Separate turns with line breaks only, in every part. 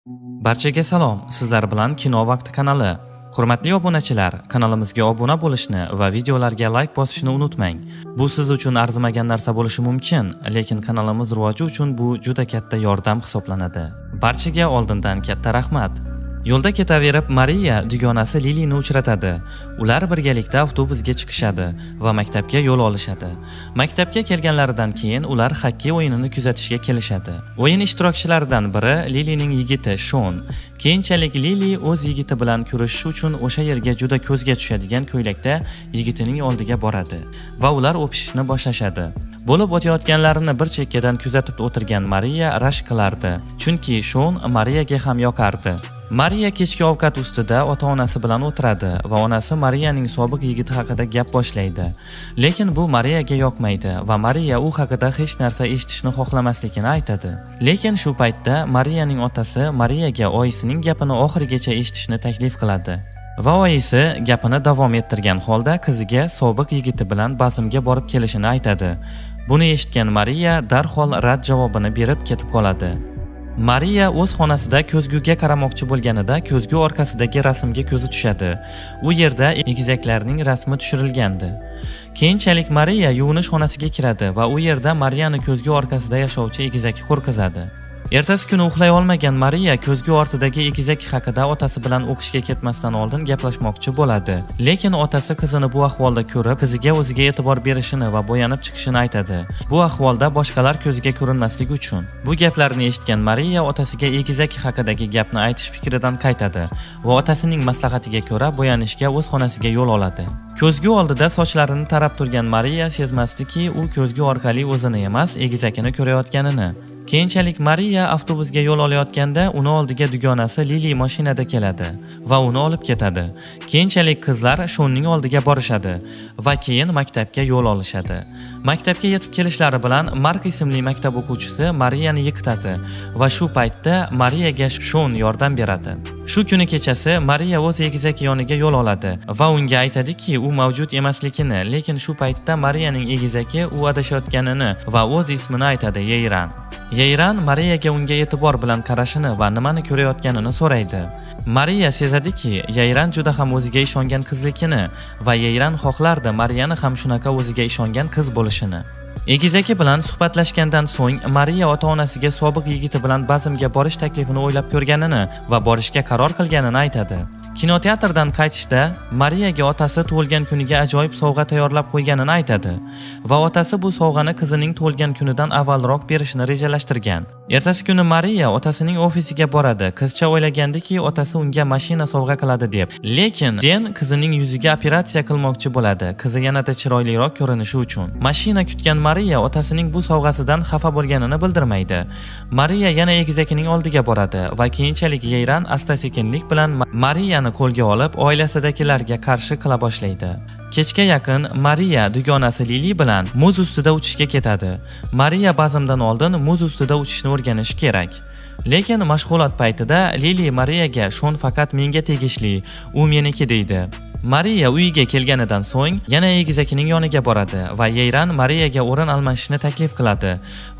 Barchaga salom, sizlar bilan Kino vaqti kanali. Hurmatli obunachilar, kanalimizga obuna bo'lishni va videolarga layk bosishni unutmang. Bu siz uchun arzimagan narsa bo'lishi mumkin, lekin kanalimiz rivoji uchun bu juda katta yordam hisoblanadi. Barchaga oldindan katta rahmat. Yo'lda ketaverib, Mariya dugonasi Lilini uchratadi. Ular birgalikda avtobusga chiqishadi va maktabga yo'l olishadi. Maktabga kelganlaridan keyin ular xokkey o'yinini kuzatishga kelishadi. O'yin ishtirokchilaridan biri Lilining yigiti Shon. Keyinchalik Lili o'z yigiti bilan ko'rishish uchun o'sha yerga juda ko'zga tushadigan ko'ylakda yigitining oldiga boradi va ular o'pishishni boshlashadi. Bo'lib o'tayotganlarini bir chekkadan kuzatib o'tirgan Mariya rashk qilardi, chunki Shon Mariyaga ham yoqardi. Mariya kechki ovqat ustida ota-onasi bilan o'tiradi va onasi Mariyaning sobiq yigiti haqida gap boshlaydi. Lekin bu Mariyaga yoqmaydi va Mariya u haqida hech narsa eshitishni xohlamasligini aytadi. Lekin shu paytda Mariyaning otasi Mariyaga oyisining gapini oxirigacha eshitishni taklif qiladi. Va oyisi gapini davom ettirgan holda qiziga sobiq yigiti bilan bazmga borib kelishini aytadi. Buni eshitgan Mariya darhol rad javobini berib ketib qoladi. Mariya o'z xonasida ko'zguga qaramoqchi bo'lganida ko'zgu orqasidagi rasmga ko'zi tushadi. U yerda egizaklarning rasmi tushirilgandi. Keyinchalik Mariya yuvinish xonasiga kiradi va u yerda Mariyani ko'zgu orqasida yashovchi egizaki qo'rqizadi. Ertasi kuni uxlay olmagan Mariya ko'zgu ortidagi egizak haqida otasi bilan o'qishga ketmasdan oldin gaplashmoqchi bo'ladi. Lekin otasi qizini bu ahvolda ko'rib, qiziga o'ziga e'tibor berishini va bo'yanib chiqishini aytadi. Bu ahvolda boshqalar ko'ziga ko'rinmasligi uchun. Bu gaplarni eshitgan Mariya otasiga egizak haqidagi gapni aytish fikridan qaytadi va otasining maslahatiga ko'ra bo'yanishga o'z xonasiga yo'l oladi. Ko'zgu oldida sochlarini tarab turgan Mariya sezmasdiki, u ko'zgu orqali o'zini emas, egizakini ko'rayotganini. Keyinchalik Mariya avtobusga yo'l olayotganda uni oldiga dugonasi Lili mashinada keladi va uni olib ketadi. Keyinchalik qizlar Shonning oldiga borishadi va keyin maktabga yo'l olishadi. Maktabga yetib kelishlari bilan Mark ismli maktab o'quvchisi Mariyani yiqitadi va shu paytda Mariyaga Shon yordam beradi. Shu kuni kechasi Mariya o'z egizaki yoniga yo'l oladi va unga aytadiki, u mavjud emasligini, lekin shu paytda Mariyaning egizaki u adashayotganini va o'z ismini aytadi: Yeyran. Yeyran Mariyaga unga e'tibor bilan qarashini va nimani ko'rayotganini so'raydi. Mariya sezadiki, Yeyran juda ham o'ziga ishongan qizligini va Yeyran xohlardi Mariyani ham shunaqa o'ziga ishongan qiz bo'lishini. Egizaki bilan suhbatlashgandan so'ng Mariya ota-onasiga sobiq yigiti bilan bazmga borish taklifini o'ylab ko'rganini va borishga qaror qilganini aytadi. Kinoteatrdan qaytishda Mariyaga otasi tug'ilgan kuniga ajoyib sovg'a tayyorlab qo'yganini aytadi va otasi bu sovg'ani qizining tug'ilgan kunidan avvalroq berishni rejalashtirgan. Ertasi kuni Mariya otasining ofisiga boradi. Qizcha o'ylagandiki, otasi unga mashina sovg'a qiladi deb. Lekin Den qizining yuziga operatsiya qilmoqchi bo'ladi, qizi yanada chiroyliroq ko'rinishi uchun. Mashina kutgan Mariya otasining bu sovg'asidan xafa bo'lganini bildirmaydi. Mariya yana egizakining oldiga boradi va keyinchalik Yeyran asta-sekinlik bilan Mariyani qo'lga olib, oilasidagilarga qarshi qila boshlaydi. Kechga yaqin Mariya dugonasi Lili bilan muz ustida uchishga ketadi. Mariya bazmdan oldin muz ustida uchishni o'rganishi kerak. Lekin mashg'ulot paytida Lili Mariyaga "Shon faqat menga tegishli, u meniki" deydi. Mariya uyiga kelganidan so'ng yana egizakining yoniga boradi va Yeyran Mariyaga o'rin almashishni taklif qiladi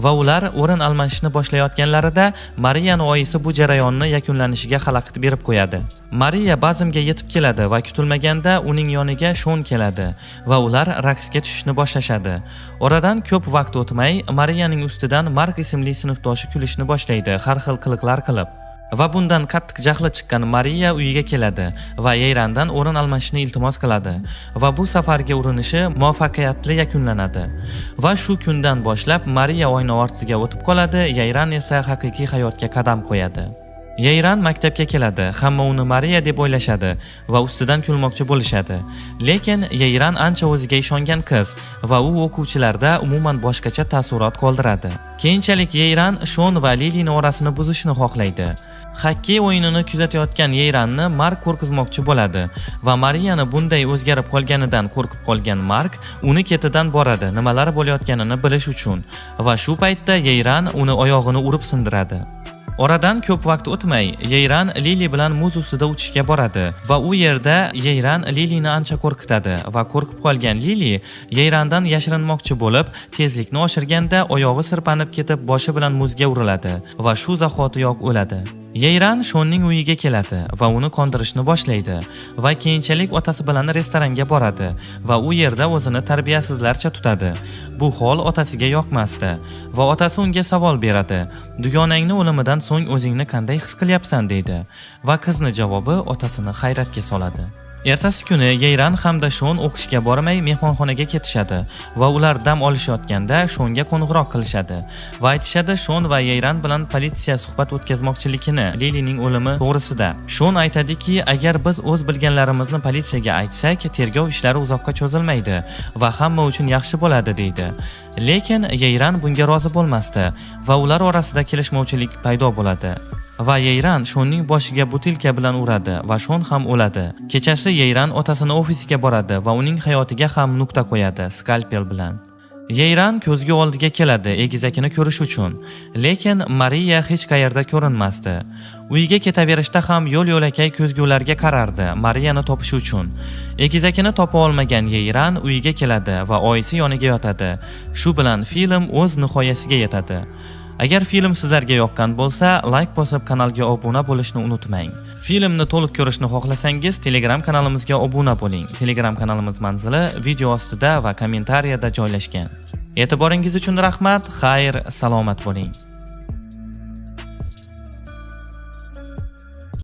va ular o'rin almashishni boshlayotganlarida Mariyani oyisi bu jarayonni yakunlanishiga xalaqit berib qo'yadi. Mariya bazmga yetib keladi va kutilmaganda uning yoniga Shon keladi va ular raqsga tushishni boshlashadi. Oradan ko'p vaqt o'tmay Mariyaning ustidan Mark ismli sinfdoshi kulishni boshlaydi, har xil qiliqlar qilib. Va bundan qattiq jahli chiqqan Mariya uyiga keladi va Yeyrandan o'rin almashishni iltimos qiladi va bu safargi urinishi muvaffaqiyatli yakunlanadi. Va shu kundan boshlab Mariya oyna ortiga o'tib qoladi, Yeyran esa haqiqiy hayotga qadam qo'yadi. Yeyran maktabga keladi, hamma uni Mariya deb o'ylashadi va ustidan kulmoqchi bo'lishadi. Lekin Yeyran ancha o'ziga ishongan qiz va u o'quvchilarda umuman boshqacha taassurot qoldiradi. Keyinchalik Yeyran Shon va Lilini orasini buzishni xohlaydi. Xokkey o'yinini kuzatayotgan Yeyranni Mark qo'rqizmoqchi bo'ladi va Mariyani bunday o'zgarib qolganidan qo'rqib qolgan Mark uni ketidan boradi, nimalar bo'layotganini bilish uchun, va shu paytda Yeyran uni oyog'ini urib sindiradi. Oradan ko'p vaqt o'tmay, Yeyran Lili bilan muz ustida uchishga boradi va u yerda Yeyran Lilini ancha qo'rqitadi va qo'rqib qolgan Lili Yeyrandan yashirinmoqchi bo'lib, tezlikni oshirganda oyog'i sirpanib ketib, boshi bilan muzga uriladi va shu zahotiyoq o'ladi. Yeyran Shonning uyiga keladi va uni qondirishni boshlaydi va keyinchalik otasi bilan restoranga boradi va u yerda o'zini tarbiyasizlarcha tutadi. Bu hol otasiga yoqmasdi va otasi unga savol beradi. "Dugonangni o'limidan so'ng o'zingni qanday his qilyapsan?" deydi va qizni javobi otasini hayratga soladi. Ertasi kuni Yeyran hamda Shon o'qishga bormay, mehmonxonaga ketishadi va ular dam olishayotganda Shonga qo'ng'iroq qilishadi va aytishadi Shon va Yeyran bilan politsiya suhbat o'tkazmoqchiligini Lilining o'limi to'g'risida. Shon aytadiki, agar biz o'z bilganlarimizni politsiyaga aytsak, tergov ishlari uzoqqa cho'zilmaydi va hamma uchun yaxshi bo'ladi, deydi. Lekin Yeyran bunga rozi bo'lmasdi va ular orasida kelishmovchilik paydo bo'ladi. Va Yeyran Shonning boshiga butilka bilan uradi va Shon ham o'ladi. Kechasi Yeyran otasini ofisiga boradi va uning hayotiga ham nuqta qo'yadi skalpel bilan. Yeyran ko'zgu oldiga keladi egizakini ko'rish uchun, lekin Mariya hech qayerda ko'rinmasdi. Uyiga ketaverishda ham yo'l yo'lakay ko'zgularga qarardi Mariyani topish uchun. Egizakini topa olmagan Yeyran uyiga keladi va oyisi yoniga yotadi. Shu bilan film o'z nihoyasiga yetadi. Agar film sizlarga yoqqan bo'lsa, layk bosib, kanalga obuna bo'lishni unutmang. Filmni to'liq ko'rishni xohlasangiz, Telegram kanalimizga obuna bo'ling. Telegram kanalimiz manzili video ostida va kommentariyada joylashgan. E'tiboringiz uchun rahmat, xayr, salomat bo'ling.